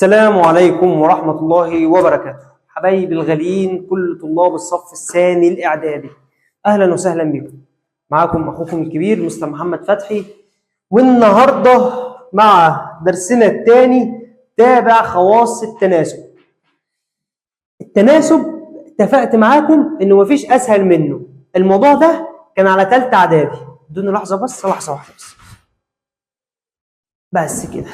السلام عليكم ورحمة الله وبركاته. حبايبي الغاليين، كل طلاب الصف الثاني الإعدادي، أهلا وسهلا بكم. معاكم أخوكم الكبير مستر محمد فتحي، والنهاردة مع درسنا الثاني تابع خواص التناسب. التناسب اتفقت معاكم إنه مفيش أسهل منه. الموضوع ده كان على ثالثة إعدادي. ادوني لحظة بس، لحظة واحدة بس كده.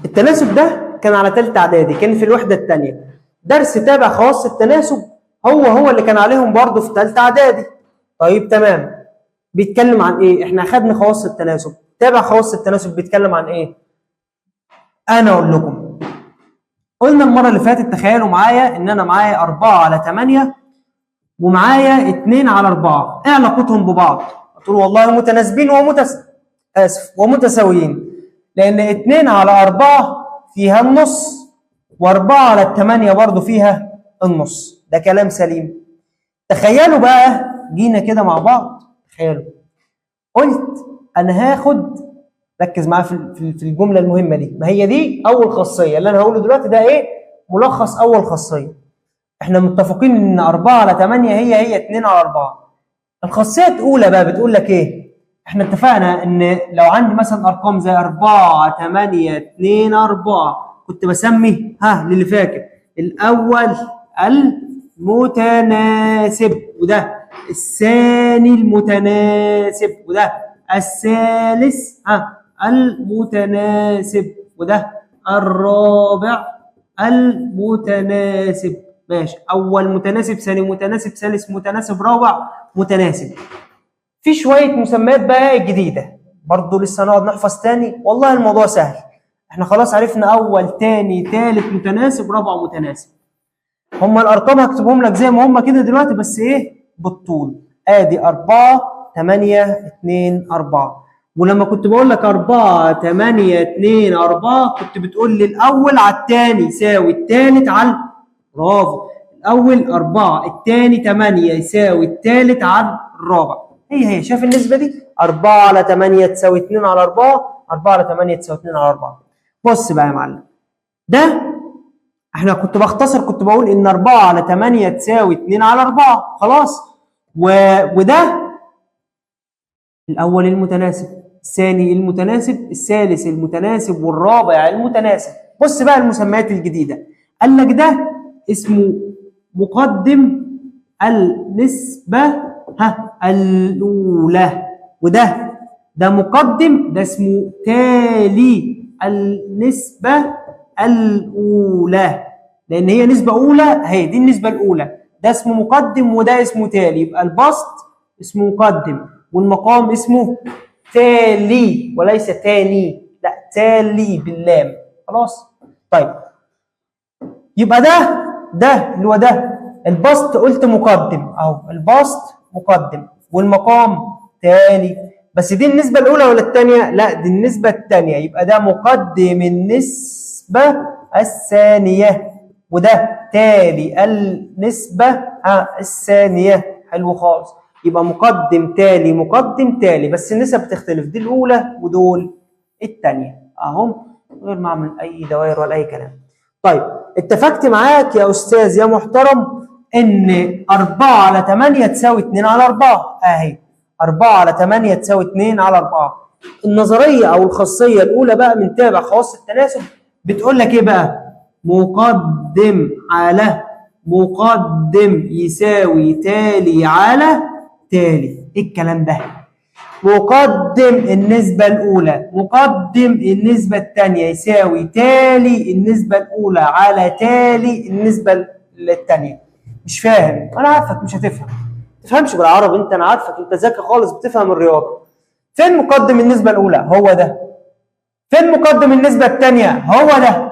التناسب ده كان على ثالثة اعدادي، كان في الوحدة الثانية. درس تابع خواص التناسب هو اللي كان عليهم برضه في ثالثة اعدادي. طيب تمام، بيتكلم عن ايه؟ احنا اخدنا خواص التناسب، تابع خواص التناسب بيتكلم عن ايه؟ انا اقول لكم. قلنا المرة اللي فاتت، تخيلوا معايا ان انا معايا 4 على 8 ومعايا 2 على 4، ايه علاقتهم ببعض؟ تقول والله متناسبين ومتساويين، لأن 2 على 4 فيها النص، و4 على 8 برضو فيها النص. ده كلام سليم. تخيلوا بقى جينا كده مع بعض، تخيلوا قلت أنا هاخد، ركز معايا في الجملة المهمة دي، ما هي دي أول خاصية اللي أنا هقوله دلوقتي، ده إيه؟ ملخص أول خاصية. إحنا متفقين إن 4 على 8 هي 2 على 4. الخاصية الأولى بقى بتقول لك إيه؟ احنا اتفقنا ان لو عندي مثلا ارقام زي 4 8 2 4 كنت بسمي، ها للي فاكر، الاول المتناسب، وده الثاني المتناسب، وده الثالث ها المتناسب، وده الرابع المتناسب. ماشي، اول متناسب، ثاني متناسب، ثالث متناسب، رابع متناسب. في شوية مسميات بقى جديدة برضو لسه نقعد نحفظ تاني. والله الموضوع سهل، احنا خلاص عرفنا أول تاني تالت متناسب، رابع متناسب. هما الأرقام هكتبهم لك زي ما هما كده دلوقتي، بس إيه بالطول. آدي 4 8 2 4. ولما كنت بقول لك 4 8 2 4 كنت بتقول لي الأول على التاني يساوي التالت على، برافو، الأول 4 التاني 8 يساوي التالت على الرابع. هي شايف النسبة دي؟ 4 على 8 تساوي 2 على 4، 4 على 8 تساوي 2 على 4. بص بقى يا معلم، ده احنا كنت بختصر، كنت بقول ان 4 على 8 تساوي 2 على 4، خلاص. وده الأول المتناسب، الثاني المتناسب، الثالث المتناسب، والرابع المتناسب. بص بقى المسميات الجديدة، قال لك ده اسمه مقدم النسبة ها الأولى، وده مقدم، ده اسمه تالي النسبة الأولى، لأن هي نسبة أولى، هي دي النسبة الأولى، ده اسمه مقدم وده اسمه تالي. يبقى البسط اسمه مقدم والمقام اسمه تالي وليس تاني، لا تالي باللام. خلاص؟ طيب يبقى ده اللي هو ده البسط، قلت مقدم اهو، البسط مقدم والمقام تالي، بس دي النسبة الأولى ولا الثانية؟ لا دي النسبة الثانية، يبقى ده مقدم النسبة الثانية وده تالي النسبة الثانية. حلو خالص، يبقى مقدم تالي مقدم تالي، بس النسب بتختلف، دي الأولى ودول الثانية اهم، غير ما أعمل أي دوائر ولا أي كلام. طيب اتفقت معاك يا أستاذ يا محترم إن 4 على 8 تساوي 2 على 4، أهي 4 على 8 تساوي 2 على 4. النظرية أو الخاصية الأولى بقى من تابع خواص التناسب بتقول لك إيه بقى؟ مقدم على مقدم يساوي تالي على تالي. إيه الكلام ده؟ مقدم النسبة الأولى مقدم النسبة الثانية يساوي تالي النسبة الأولى على تالي النسبة الثانية. مش فاهم؟ أنا عارفك مش هتفهم، تفهمش بالعربي أنت، أنا عارفك أنت ذكي خالص بتفهم الرياضة. فين مقدم النسبة الأولى؟ هو ده. فين مقدم النسبة الثانية؟ هو ده.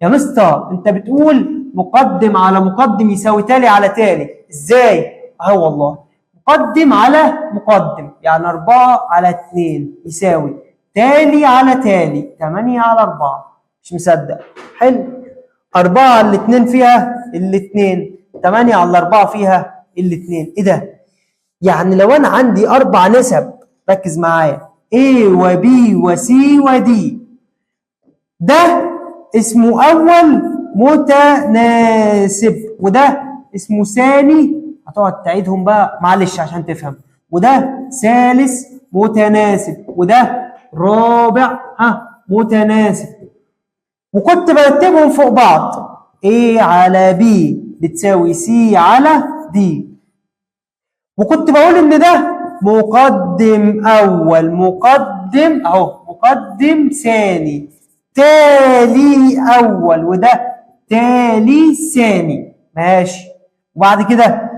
يا مستر أنت بتقول مقدم على مقدم يساوي تالي على تالي، إزاي؟ أهو والله مقدم على مقدم، يعني 4 على 2 يساوي تالي على تالي 8 على 4. مش مصدق؟ حلو، 4 على 2 فيها الاثنين، 8 على 4 فيها الاثنين. ايه ده؟ يعني لو انا عندي 4 نسب، ركز معايا، A و B و C و D، ده اسمه اول متناسب وده اسمه ثاني، هتقعد تعيدهم بقى معلش عشان تفهم، وده ثالث متناسب وده رابع متناسب. وكنت برتبهم فوق بعض، A على B بتساوي C على D، وكنت بقول ان ده مقدم اول مقدم اهو مقدم ثاني تالي اول وده تالي ثاني. ماشي. وبعد كده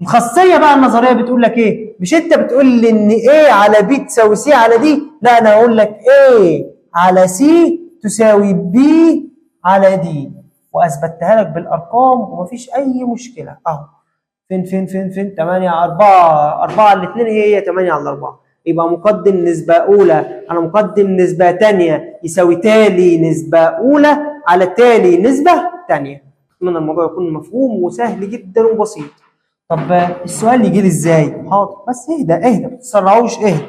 الخاصية بقى النظرية بتقول لك ايه؟ مش انت بتقول لي ان A على B تساوي C على D؟ لا، انا اقول لك A على C تساوي B على D، واثبتها لك بالارقام ومفيش اي مشكلة اهو. فين فين فين فين؟ 8 4 4 على 2 هي 8 على 4. يبقى مقدم نسبه اولى على مقدم نسبه ثانية يساوي تالي نسبه اولى على تالي نسبه ثانية. اتمنى الموضوع يكون مفهوم وسهل جدا وبسيط. طب السؤال يجي لي ازاي؟ حاضر، بس اهدى اهدى، ما تتسرعوش، اهدى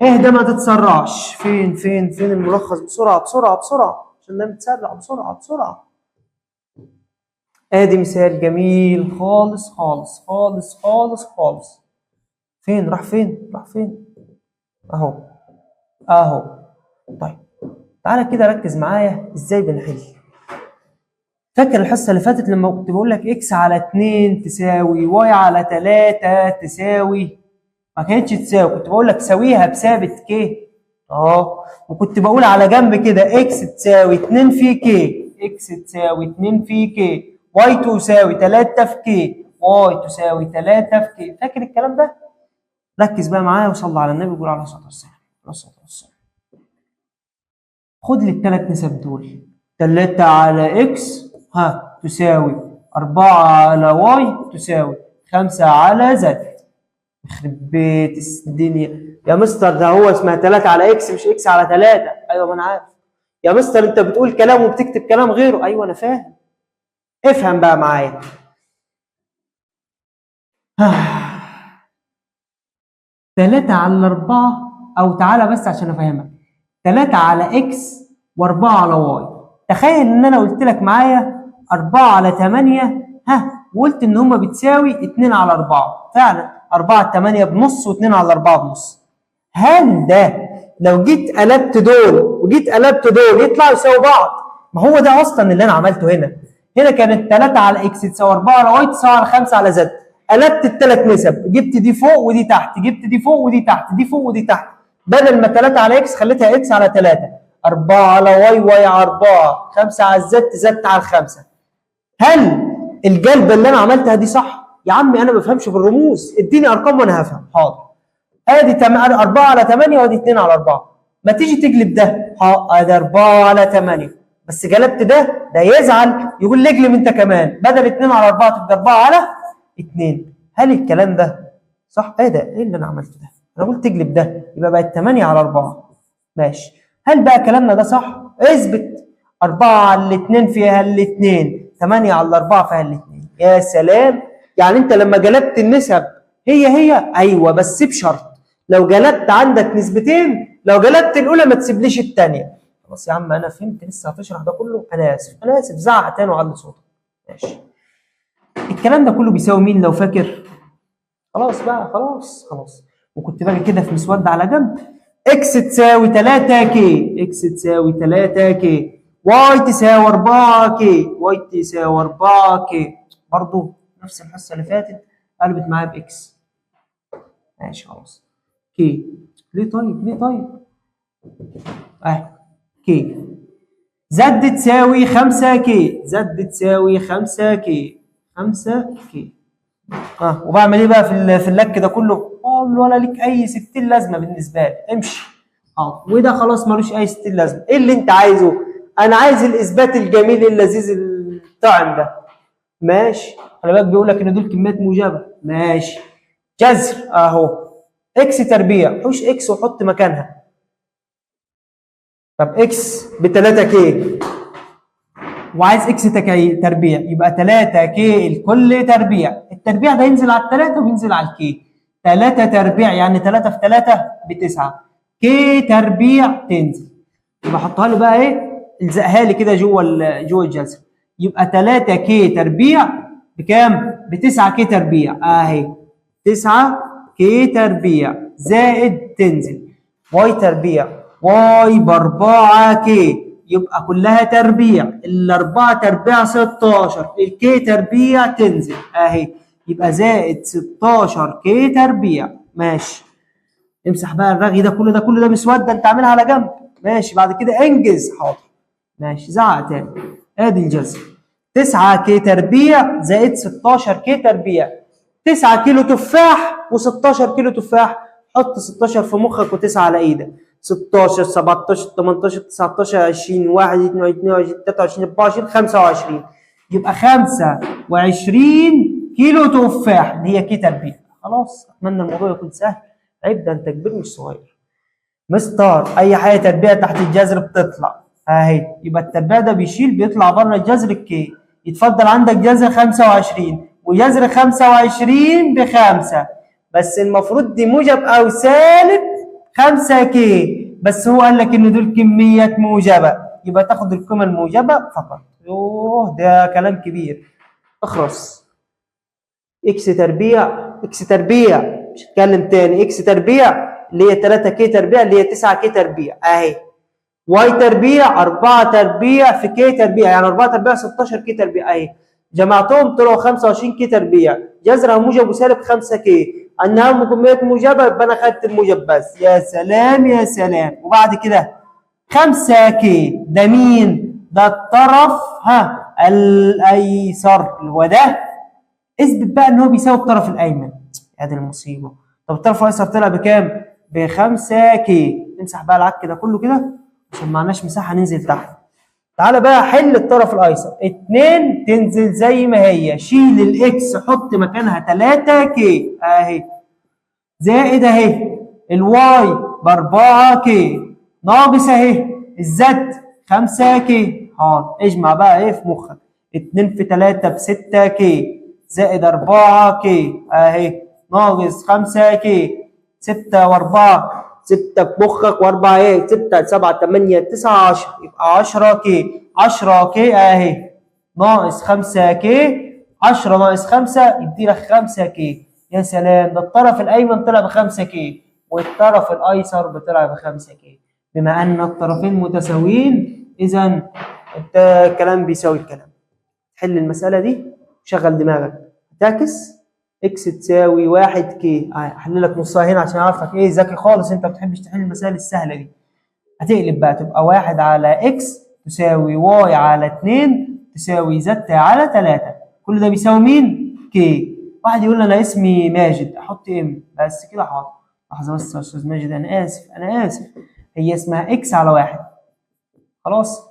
اهدى ما تتسرعش. فين فين فين الملخص؟ بسرعة بسرعة بسرعة عشان ده متسرع، بسرعة بسرعة. ادي مثال جميل خالص خالص خالص خالص خالص. فين راح؟ فين راح؟ فين؟ اهو اهو. طيب تعالى كده ركز معايا ازاي بنحل. فاكر الحصة اللي فاتت لما كنت بقول لك x على 2 تساوي y على 3 تساوي، ما كانتش تساوي، كنت بقول لك ساويها بثابت k. وكنت بقول على جنب كده x تساوي 2 في k، x تساوي 2 في k، y تساوي 3 في k، y تساوي 3 في k. فاكر الكلام ده؟ ركز بقى معايا وصلي على النبي وقول عليه الصلاة والسلام، عليه الصلاة والسلام. خد لي الثلاث نسب دول، 3 على x تساوي 4 على y تساوي 5 على z. يخرب بيت الدنيا يا مستر، ده هو اسمها 3 على x مش x على 3. ايوه ما انا عارف يا مستر، انت بتقول كلام وبتكتب كلام غيره. ايوه انا فاهم، افهم بقى معايا. 3 على 4، او تعالى بس عشان افهمك، 3 على x و4 على y. تخيل ان انا قلت لك معايا 4 على 8 وقلت ان هما بتساوي 2 على 4. فعلا 4 على 8 بنص و2 على 4 بنص. هل ده لو جيت قلبت دول وجيت قلبت دول يطلعوا يساووا بعض؟ ما هو ده اصلا اللي انا عملته هنا. هنا كانت 3 على x تساوي 4 على y تساوي على 5 على z. قلبت الثلاث نسب، جبت دي فوق ودي تحت، جبت دي فوق ودي تحت، دي فوق ودي تحت. بدل ما 3 على x خليتها x على 3، 4 على y y على 4، 5 على z z على 5. هل الجلبه اللي انا عملتها دي صح؟ يا عمي انا ما بفهمش بالرموز، اديني ارقام وانا هفهم. حاضر. ادي 4 على 8 وادي 2 على 4. ما تيجي تقلب ده، ادي 4 على 8، بس قلبت ده، ده يزعل يقول لي اقلب انت كمان، بدل 2 على 4 تبقى 4 على 2. هل الكلام ده صح؟ ايه ده؟ ايه اللي انا عملته ده؟ انا قلت اقلب ده يبقى بقت 8 على 4. ماشي. هل بقى كلامنا ده صح؟ اثبت. 4 على 2 فيها الاثنين، 8 على 4 فيها الاثنين. يا سلام، يعني انت لما قلبت النسب هي هي. ايوه بس بشرط، لو قلبت عندك نسبتين، لو قلبت الاولى ما تسيبليش الثانية. خلاص يا عم انا فهمت، لسه هتشرح ده كله؟ انا اسف انا اسف، زعق تاني وعلي صوتك. ماشي. الكلام ده كله بيساوي مين لو فاكر؟ خلاص بقى، خلاص خلاص. وكنت باجي كده في مسود على جنب، x تساوي 3 k، x تساوي 3 k، y تساوي 4 k، y تساوي 4 k. برضه نفس الحصة اللي فاتت قلبت معايا ب x. ماشي خلاص. k ليه طيب؟ ليه طيب؟ اهي k. z تساوي 5 k، z تساوي 5 k، 5 k. وبعمل ايه بقى في اللك ده كله؟ اقول له ولا ليك اي 60 لازمه بالنسبة لي، امشي. وده خلاص ملوش اي 60 لازمه. ايه اللي انت عايزه؟ انا عايز الاثبات الجميل اللذيذ الطعم ده. ماشي. خلي بالك بيقول لك ان دول كميات موجبه. ماشي. جذر اهو، x تربيع، حوش x وحط مكانها. طب x ب 3 k وعايز x تربيع، يبقى 3 k الكل تربيع. التربيع ده ينزل على الثلاثة وينزل على ال k. 3 تربيع يعني 3 في 3 ب 9، k تربيع تنزل. يبقى حطها لي بقى ايه؟ الزقها لي كده جوه جوه الجذر. يبقى 3 K تربيع بكام؟ ب 9 K تربيع اهي، 9 K تربيع زائد تنزل Y تربيع، Y ب 4 K يبقى كلها تربيع، الأربعة تربيع 16، ال K تربيع تنزل اهي، يبقى زائد 16 K تربيع. ماشي، امسح بقى الرغي ده كله، ده كله ده مسودة انت عاملها على جنب. ماشي، بعد كده انجز. حاضر، ماشي، زعق تاني. ادي الجذر 9 K تربيع زائد 16 K تربيع، 9 كيلو تفاح و16 كيلو تفاح، حط 16 في مخك و9 على ايدك، 16 17 18 19 20 1 22 23 24 25، يبقى 25 كيلو تفاح اللي هي K تربيع. خلاص، اتمنى الموضوع يكون سهل. عيب، ده انت كبير مش صغير. مستر اي حاجة تربيع تحت الجذر بتطلع اهي، يبقى التربيع ده بيشيل بيطلع بره الجذر ال K، يتفضل عندك جذر 25 وجذر 25 ب5، بس المفروض دي موجب او سالب 5 K، بس هو قال لك ان دول كميات موجبه، يبقى تاخد القيمة الموجبة فقط. يوه ده كلام كبير. اخرس. X تربيع، X تربيع، مش هتكلم تاني، X تربيع اللي هي 3 K تربيع اللي هي 9 K تربيع اهي، Y تربيع 4 تربيع في K تربيع، يعني 4 تربيع 16 K تربيع اهي، جمعتهم طلعوا 25 K تربيع، جذرها موجب وسالب 5 K، انها كميات موجبه يبقى انا خدت الموجب بس. يا سلام يا سلام. وبعد كده 5 K ده مين؟ ده الطرف ها الايسر اللي هو ده. اثبت بقى ان هو بيساوي الطرف الايمن. ادي المصيبة. طب الطرف الايسر طلع بكام؟ ب 5 K. امسح بقى العك ده كله كده عشان ما معناش مساحة ننزل تحت. تعالى بقى حل الطرف الايسر، 2 تنزل زي ما هي، شيل ال X حط مكانها 3 K اهي، زائد اهي ال Y ب 4 K ناقص اهي ال Z 5 K. حاضر، اجمع بقى ايه في مخك، 2 في 3 ب 6 K زائد 4 K اهي ناقص 5 K، 6 و4 6 في مخك و4 ايه 6 7 8 9 10، يبقى 10 K، 10 K اهي ناقص 5 K، 10 ناقص 5 يدي لك 5 K. يا سلام، ده الطرف الايمن طلع ب 5 K والطرف الايسر بطلع ب 5 K. بما ان الطرفين متساويين اذا الكلام بيساوي الكلام. حل المسالة دي، شغل دماغك، تعكس X تساوي 1 K، احل لك نصها هنا عشان اعرفك ايه ذكي خالص، انت ما بتحبش تحل المسائل السهلة دي. هتقلب بقى تبقى 1 على X تساوي Y على 2 تساوي Z على 3، كل ده بيساوي مين؟ K. واحد يقول لي انا اسمي ماجد، احط M بس كده. حاضر، لحظة بس يا استاذ ماجد، انا اسف انا اسف، هي اسمها X على 1. خلاص،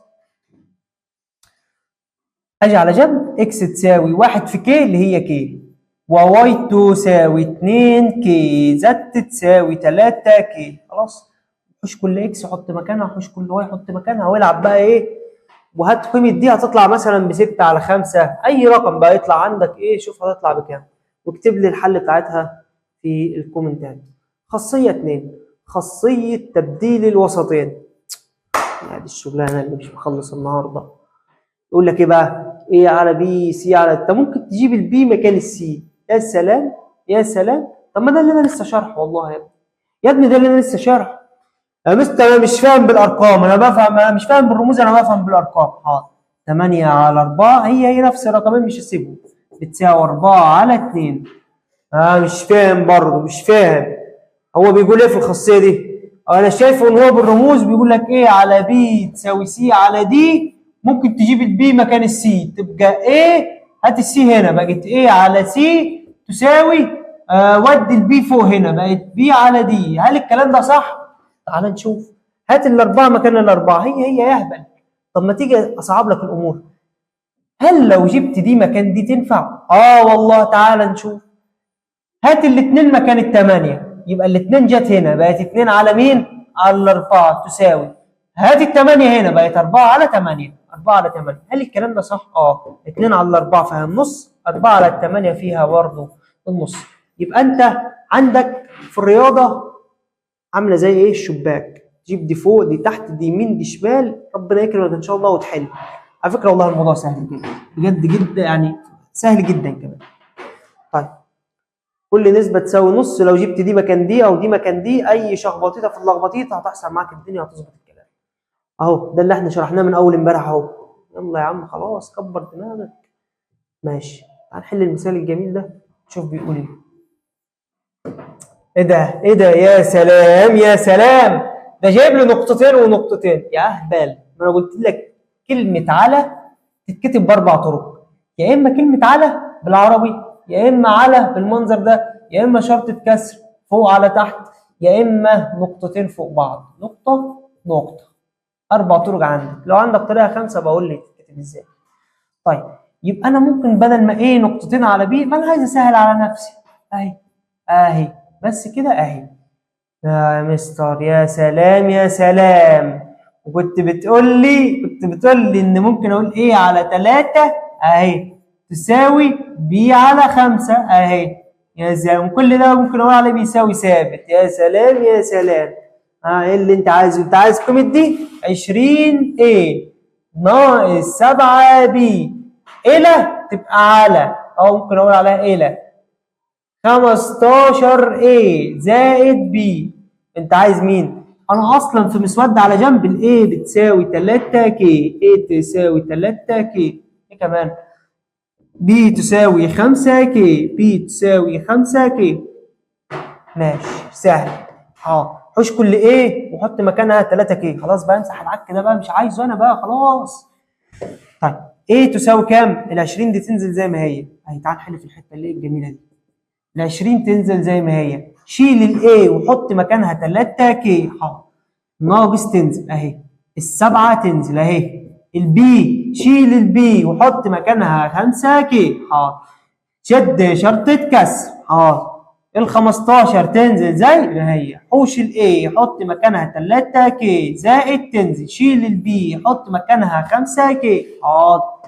اجي على جنب، X تساوي 1 في K اللي هي K، و Y تساوي 2 K، Z تساوي 3 K. خلاص، حوش كل X حط مكانها، حوش كل Y حط مكانها، والعب بقى ايه، وهات قيمة دي هتطلع مثلا ب 6 على 5، اي رقم بقى يطلع عندك ايه، شوف هتطلع بكام، واكتب لي الحل بتاعتها في الكومنتات. خاصية 2، خاصية تبديل الوسطين. يعني الشغلانة اللي مش مخلص النهارده. يقول لك ايه بقى؟ A على B C على، انت ممكن تجيب ال B مكان ال C. يا سلام يا سلام، طب ما ده اللي انا لسه شارحه والله يا ابني، يا ابني ده اللي انا لسه شارحه يا مستر. انا مش فاهم بالارقام، انا بفهم، انا مش فاهم بالرموز، انا بفهم بالارقام. حاضر، 8 على 4 هي نفس الرقمين مش هسيبهم، بتساوي 4 على 2. مش فاهم برضه، مش فاهم هو بيقول ايه في الخاصية دي. انا شايفه ان هو بالرموز بيقول لك A على B تساوي C على D، ممكن تجيب ال B مكان ال C تبقى A، هات ال C هنا بقت A على C تساوي ودي ال B فوق هنا بقت B على D. هل الكلام ده صح؟ تعال نشوف. هات الاربعة مكان الاربعة، هي يهبل. طب ما تيجي اصعب لك الامور، هل لو جبت دي مكان دي تنفع؟ والله تعال نشوف. هات الاثنين مكان الثمانية، يبقى الاثنين جت هنا بقت 2 على مين؟ على الاربعة تساوي، هات الثمانية هنا بقت 4 على 8، 4 على 8. هل الكلام ده صح؟ 2 على 4 فيها النص، 4 على 8 فيها برضه النص. يبقى انت عندك في الرياضة عامله زي ايه؟ الشباك، جيب دي فوق دي تحت دي يمين دي شمال، ربنا يكرمك ان شاء الله وتحل. على فكرة والله الموضوع سهل جدا بجد جدا، يعني سهل جدا كمان. طيب كل نسبه تساوي نص، لو جبت دي مكان دي او دي مكان دي، اي شخبطيطه في اللخبطيطه هتحصل معاك الدنيا وهتظبط الكلام. اهو ده اللي احنا شرحناه من اول امبارح اهو. يلا يا عم خلاص كبر دماغك. ماشي، هنحل المثال الجميل ده، شوف بيقول ايه. ايه ده؟ ايه ده؟ يا سلام يا سلام، ده جايب لي نقطتين ونقطتين. يا اهبل، ما انا قلت لك كلمة على تتكتب باربع طرق، يا اما كلمة على بالعربي، يا اما على بالمنظر ده، يا اما شرطه كسر فوق على تحت، يا اما نقطتين فوق بعض، نقطة نقطة. اربع طرق عندك، لو عندك طريقه خمسة بقول لي تتكتب ازاي. طيب يبقى انا ممكن بدل ما ايه نقطتين على بي، ما انا عايز اسهل على نفسي، اهي اهي بس كده اهي. يا مستر يا سلام يا سلام، وكنت بتقول لي، كنت بتقول لي ان ممكن اقول A على 3 اهي تساوي B على 5 اهي. يا سلام، كل ده ممكن اقول عليه بيساوي ثابت. يا سلام يا سلام. ايه اللي انت عايزه؟ انت عايز قيمة دي 20 A ناقص 7 B الى تبقى على، او ممكن اقول عليها الى 15 A زائد B. انت عايز مين؟ انا اصلا في مسود على جنب ال A بتساوي 3 K، A تساوي 3 K، ايه كمان؟ B تساوي 5 K، B تساوي 5 K. ماشي سهل. حوش كل A وحط مكانها 3 K. خلاص بقى امسح العك ده بقى، مش عايزه انا بقى خلاص. طيب A تساوي كام؟ ال 20 دي تنزل زي ما هي اهي. تعال نحل في الحتة اللي الجميلة دي. ال 20 تنزل زي ما هي، شيل ال A وحط مكانها 3 K، حاضر، ناقص تنزل اهي، السبعة تنزل اهي، ال B شيل ال B وحط مكانها 5 K، حاضر، شد شرطة كسر، حاضر، ال 15 تنزل زي ما هي، حوش ال A حط مكانها 3 K زائد تنزل، شيل ال B حط مكانها 5 K، حاضر،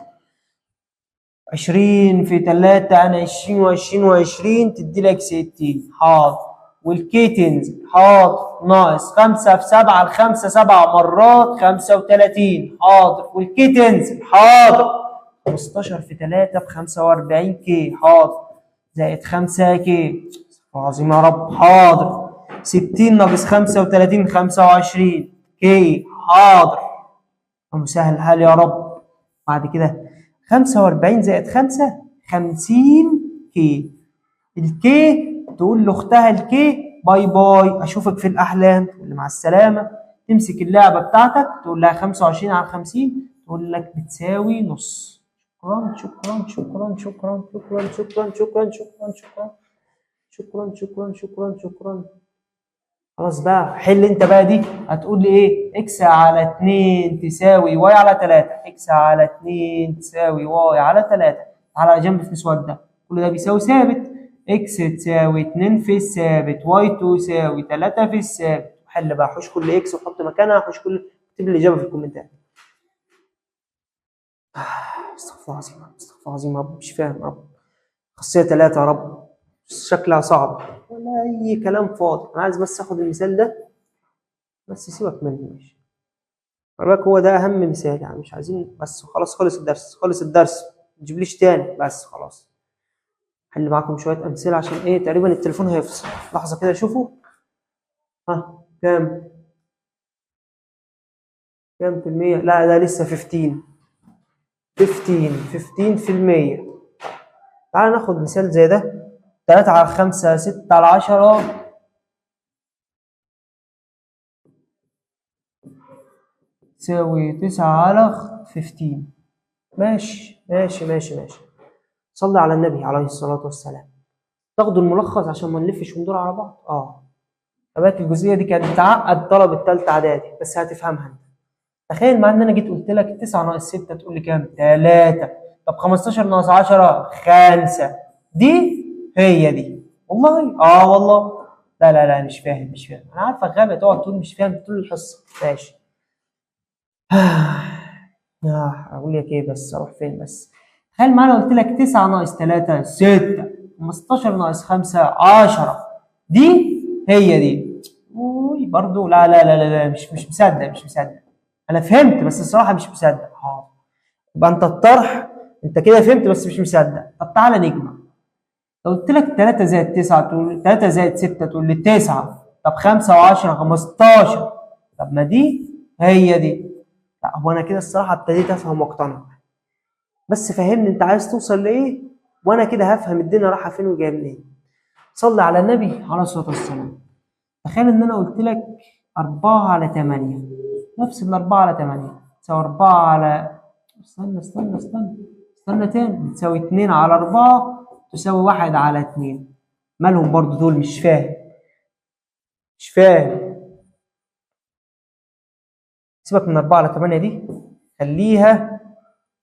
20 في 3 انا 20 و20 و20 تدي لك 60، حاضر، وال K تنزل، حاضر، ناقص 5 في 7 ل5 7 مرات 35، حاضر، وال K تنزل، حاضر، 15 في 3 ب 45 K، حاضر، زائد 5 K، عظيم يا رب، حاضر، 60 ناقص 35 25 K، حاضر، مسهل الحال يا رب. بعد كده 45 زائد 5 50 K، ال K تقول لاختها ال K bye bye اشوفك في الاحلام، تقول لي مع السلامة، تمسك اللعبة بتاعتك تقول لها 25 على 50، تقول لك بتساوي نص. شكرا شكرا شكرا شكرا شكرا شكرا شكرا شكرا شكرا شكرا شكرا شكرا شكرا. خلاص بقى حل انت بقى دي. هتقول لي ايه؟ X على 2 تساوي Y على 3، X على 2 تساوي Y على 3. تعالى على جنب في مسود ده، كل ده بيساوي ثابت، X تساوي 2 في الثابت، Y تساوي 3 في الثابت. حل بقى، حوش كل X وحط مكانها، حوش كل، اكتب لي الاجابة في الكومنتات. استغفر الله العظيم، استغفر الله العظيم يا رب، مش فاهم يا رب. خاصية 3 يا رب، شكلها صعب ولا اي كلام فاضي. انا عايز بس اخد المثال ده بس، سيبك منه ماشي. خلي بالك هو ده اهم مثال يعني، مش عايزين بس خلاص، خلص الدرس، خلص الدرس، ما تجيبليش تاني بس خلاص. حل معاكم شوية امثلة عشان ايه، تقريبا التليفون هيفصل. لحظة كده شوفوا، ها كام كام في المية؟ لا ده لسه 15 15%. تعال ناخد مثال زي ده، 3 على 5 6 على 10 تساوي 9 على 15. ماشي ماشي ماشي ماشي. صلي على النبي عليه الصلاة والسلام. تاخدوا الملخص عشان ما نلفش وندور على بعض. أبات الجزئية دي كانت بتعقد طلبة التالتة إعدادي، بس هتفهمها أنت. تخيل مع إن أنا جيت قلت لك 9 ناقص 6 تقول لي كام؟ 3. طب 15 ناقص 10 5. دي هي دي والله. والله. لا لا لا مش فاهم مش فاهم، أنا عارفك غبي تقعد تقول مش فاهم طول الحصة. ماشي. أقول لك إيه بس، أروح فين بس؟ تخيل معانا قلت لك 9 ناقص 3 6، 15 ناقص 5 10. دي هي دي. برضو لا لا لا لا، لا مش مصدق، مش مصدق. انا فهمت بس الصراحة مش مصدق. حاضر، يبقى انت الطرح انت كده فهمت بس مش مصدق. طب تعالى نجمع. لو قلت لك 3 زائد 9 تقول 3 زائد 6 تقول لي 9. طب 5 و10 15. طب ما دي هي دي. لا هو انا كده الصراحة ابتديت افهم واقتنع، بس فهمني انت عايز توصل لايه وانا كده هفهم الدنيا رايحة فين وجاية منين. صلي على النبي عليه الصلاة والسلام. تخيل ان انا قلت لك 4 على 8، نفس ال 4 على 8 تساوي 4 على، استنى استنى استنى استنى تاني، تساوي 2 على 4 تساوي 1 على 2. مالهم برضو دول؟ مش فاهم، مش فاهم. سيبك من 4 على 8 دي، خليها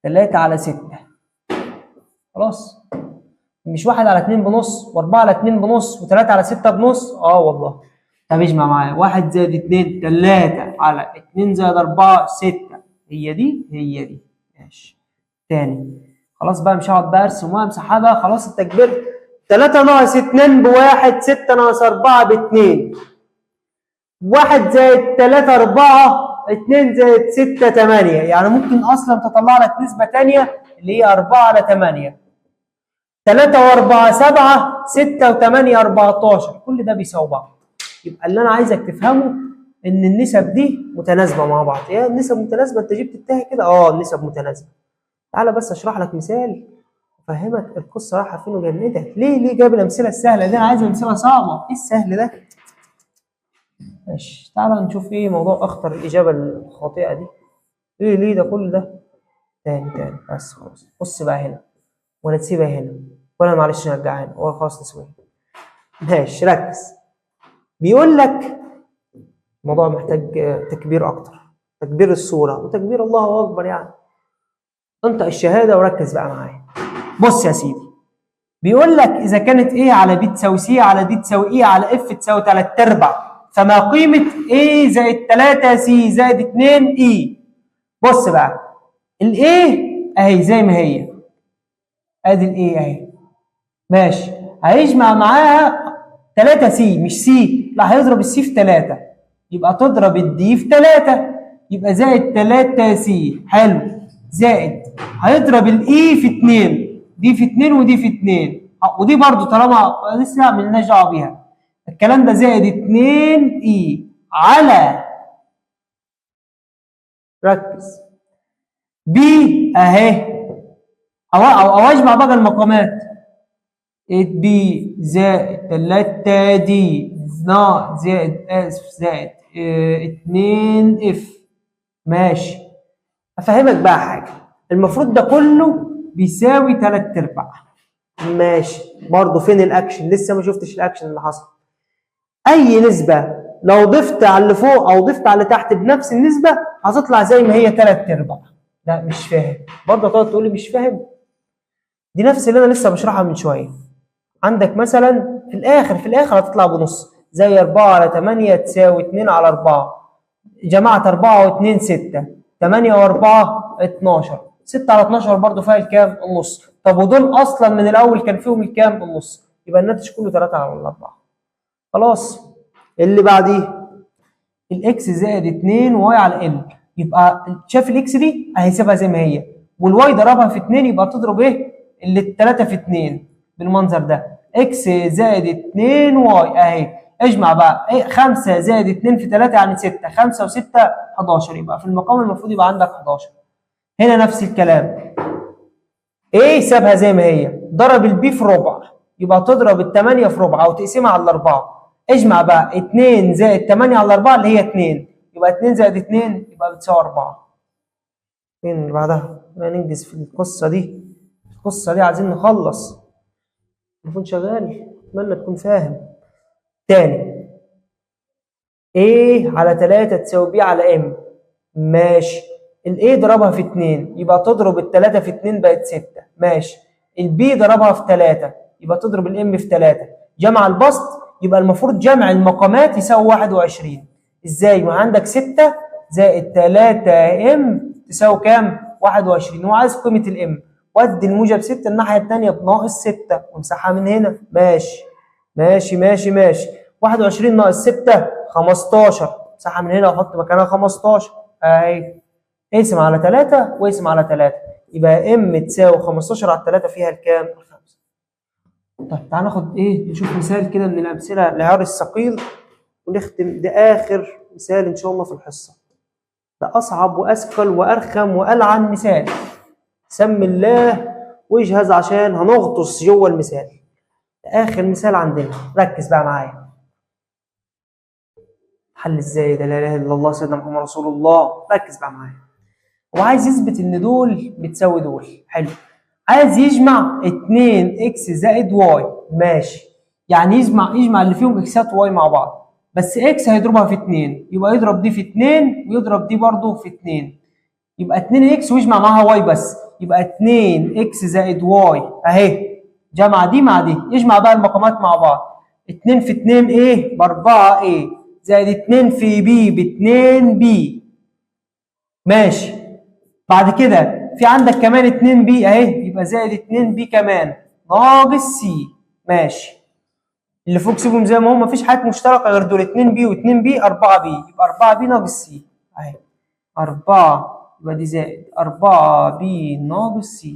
3 على 6. خلاص، مش 1 على 2 بنص و4 على 2 بنص و3 على 6 بنص؟ والله. طب اجمع معايا، 1 زائد 2 3 على 2 زائد 4 6. هي دي هي دي. ماشي تاني. خلاص بقى مش هقعد بقى ارسم وامسحها بقى، خلاص انت كبرت. 3 ناقص 2 ب1، 6 ناقص 4 ب2، 1 زائد 3 4، 2 زائد 6 8. يعني ممكن اصلا تطلع لك نسبة تانية اللي هي 4 على 8. 3 و4 7، 6 و8 14. كل ده بيساوي بعض. يبقى اللي انا عايزك تفهمه ان النسب دي متناسبة مع بعض. يا النسب متناسبة، انت جبت التاه كده؟ النسب متناسبة. تعالى بس اشرح لك مثال افهمك القصة رايحة فين وجاية منين. ده ليه جايب الامثلة السهلة دي؟ انا عايز امثلة صعبة. ايه السهل ده؟ ماشي، تعالى نشوف ايه موضوع اخطر الاجابة الخاطئة دي. ايه ليه ده كل ده؟ تاني تاني بس خلاص. بص بقى هنا، ولا تسيبها هنا، ولا معلش نرجعها هنا، ولا خلاص نسيبها. ماشي، ركز. بيقول لك الموضوع محتاج تكبير اكتر، تكبير الصورة وتكبير الله اكبر. يعني انطق الشهادة وركز بقى معايا. بص يا سيدي، بيقول لك اذا كانت A على B تساوي C على D تساوي E على F تساوي 3/4، فما قيمة A زائد 3 C زائد 2 E؟ بص بقى، ال A اهي زي ما هي، ادي ال A اهي، ماشي. هيجمع معاها 3 C، مش C، لا هيضرب ال C في 3، يبقى تضرب ال D في 3، يبقى زائد 3 C. حلو. زائد هيضرب ال E في 2، دي في 2 ودي في 2، ودي برضو طالما لسه مالناش دعوه بيها. الكلام ده زائد 2 E على، ركز، B اهي، او اجمع بقى المقامات، 8 B زائد 3 D زائد اسف زائد 2 F. ماشي. افهمك بقى حاجة، المفروض ده كله بيساوي 3/4. ماشي، برضه فين الاكشن؟ لسه ما شفتش الاكشن اللي حصل. اي نسبه لو ضفت على اللي فوق او ضفت على اللي تحت بنفس النسبة هتطلع زي ما هي 3/4. لا مش فاهم برضه، تقعد تقول لي مش فاهم. دي نفس اللي انا لسه بشرحها من شوية. عندك مثلا في الاخر هتطلع بنص، زي 4 على 8 تساوي 2 على 4، جماعة 4 و2 6، 8 و4 12، 6 على 12 برضه فيها الكام؟ النص. طب ودول اصلا من الاول كان فيهم الكام؟ النص. يبقى الناتج كله 3 على 4. خلاص. اللي بعديه ال X زائد 2 Y على L، يبقى شاف ال X دي هيسيبها زي ما هي، وال Y ضربها في 2 يبقى تضرب ايه؟ اللي 3 في 2 بالمنظر ده. X زائد 2 Y اهي، اجمع بقى ايه؟ 5 زائد 2 في 3 يعني 6، 5 و6 11، يبقى في المقام المفروض يبقى عندك 11. هنا نفس الكلام، ايه سابها زي ما هي، ضرب ال B في ربع يبقى تضرب ال8 في ربع او تقسمها على 4. اجمع بقى 2 زائد 8 على 4 اللي هي 2، يبقى 2 زائد 2 يبقى بتساوي 4. فين اللي بعدها؟ ننجز في القصة دي، القصة دي عايزين نخلص. التليفون شغال، اتمنى تكون فاهم. تاني، A على 3 تساوي B على M. ماشي. ال A ضربها في 2 يبقى تضرب ال3 في 2 بقت 6. ماشي. ال B ضربها في 3 يبقى تضرب ال M في 3. جمع البسط يبقى المفروض جمع المقامات يساوي 21. ازاي؟ ما عندك 6 زائد 3 M تساوي كام؟ 21. هو عايز قيمة ال M، ودي الموجب 6 الناحية الثانية بناقص 6 وامسحها من هنا. ماشي ماشي ماشي ماشي. 21 ناقص 6 15، مساحة من هنا واحط مكانها 15 اهي، اقسم على 3 واقسم على 3، يبقى M تساوي 15 على 3 فيها الكام؟ الخمسة. طيب تعال ناخد ايه، نشوف مثال كده من الامثلة العيار الثقيل ونختم. ده اخر مثال ان شاء الله في الحصة، ده اصعب واثقل وارخم والعن مثال. سم الله واجهز عشان هنغطس جوه المثال. اخر مثال عندنا، ركز بقى معايا. حل ازاي ده؟ لا اله الا الله سيدنا محمد رسول الله. ركز بقى معايا. هو عايز يثبت ان دول بتساوي دول، حلو. عايز يجمع 2 X زائد Y، ماشي. يعني يجمع اللي فيهم اكسات Y مع بعض، بس X هيضربها في 2، يبقى يضرب دي في 2 ويضرب دي برضه في 2، يبقى 2 X ويجمع معاها Y بس، يبقى 2 X زائد Y اهي، جمع دي مع دي، يجمع بقى المقامات مع بعض. 2 في 2 A ب 4 A زائد 2 في B ب 2 B، ماشي. بعد كده في عندك كمان 2 B اهي، يبقى زائد 2 B كمان ناقص C، ماشي. اللي فوق سيبهم زي ما هم، مفيش حاجات مشتركة غير دول 2 B و2 B 4 B، يبقى 4 B ناقص C اهي، 4 يبقى دي زائد 4 B ناقص C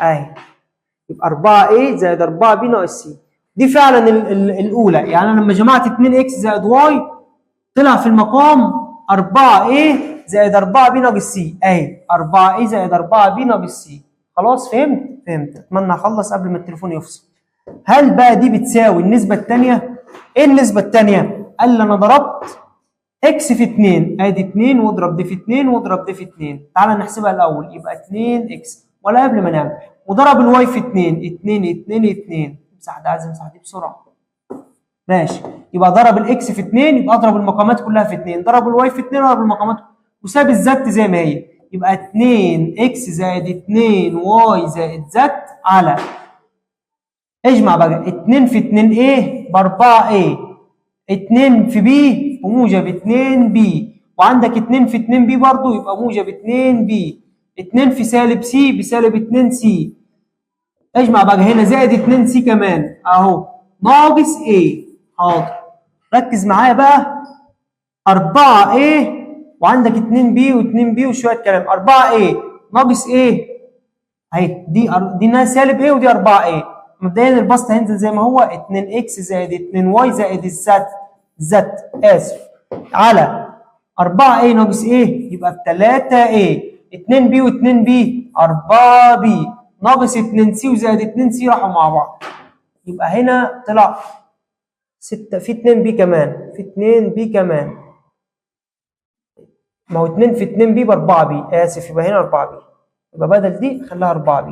اهي، يبقى 4 A زائد 4 B ناقص C. دي فعلا الاولى. يعني انا لما جمعت 2 X زائد Y طلع في المقام 4 A زائد 4 B ناقص C اهي، 4 A زائد 4 B ناقص C. خلاص فهمت؟ فهمت. اتمنى اخلص قبل ما التليفون يفصل. هل بقى دي بتساوي النسبة الثانية؟ ايه النسبة الثانية؟ قال لي انا ضربت X في 2، ادي 2 واضرب دي في 2 واضرب دي في 2. تعالى نحسبها الاول، يبقى 2 X، ولا قبل ما نعمل، وضرب ال Y في 2، 2 2 2، امسح ده، عايز امسح دي بسرعة، ماشي. يبقى ضرب ال X في 2، يبقى اضرب المقامات كلها في 2، ضرب ال Y في 2، ضرب المقامات، وساب ال Z زي ما هي، يبقى 2 X زائد 2 Y زائد Z على، اجمع بقى 2 في 2 A ب 4 A، 2 في B بموجب 2 B، وعندك 2 في 2 B برضه يبقى موجب 2 B، 2 في سالب C بسالب 2 C، اجمع بقى هنا زائد 2 C كمان اهو ناقص A. حاضر، ركز معايا بقى، 4 A وعندك 2 B و2 B وشوية كلام، 4 A ناقص A اهي، دي انها سالب A ودي 4 A. مبدئيا البسط هينزل زي ما هو 2 X زائد 2 Y زائد ال Z Z اسف على 4 A ناقص A يبقى ب 3 A، 2 B و2 B 4 B ناقص 2 C وزائد 2 C راحوا مع بعض، يبقى هنا طلع 6 في 2 B كمان، في 2 B كمان، ما هو 2 في 2 B ب 4 B اسف، يبقى هنا 4 B، يبقى بدل دي خليها 4 B،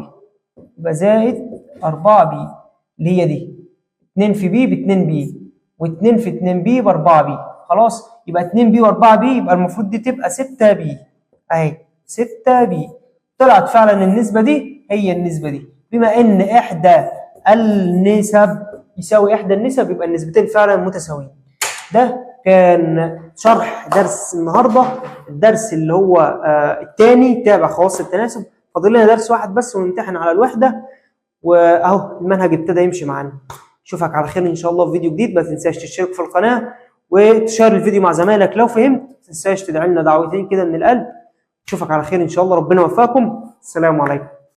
يبقى زائد 4 B اللي هي دي 2 في B ب 2 B و2 في 2 B ب 4 B، خلاص يبقى 2 B و4 B، يبقى المفروض دي تبقى 6 B اهي، 6 B. طلعت فعلا النسبة دي هي النسبة دي، بما ان احدى النسب يساوي احدى النسب يبقى النسبتين فعلا متساويين. ده كان شرح درس النهارده، الدرس اللي هو الثاني تابع خواص التناسب. فاضل لنا درس واحد بس ونمتحن على الوحدة، واهو المنهج ابتدى يمشي معانا. اشوفك على خير ان شاء الله في فيديو جديد. ما تنساش تشترك في القناة وتشير الفيديو مع زمايلك لو فهمت، ما تنساش تدعي لنا دعوتين كده من القلب. اشوفك على خير ان شاء الله، ربنا يوفقكم. السلام عليكم.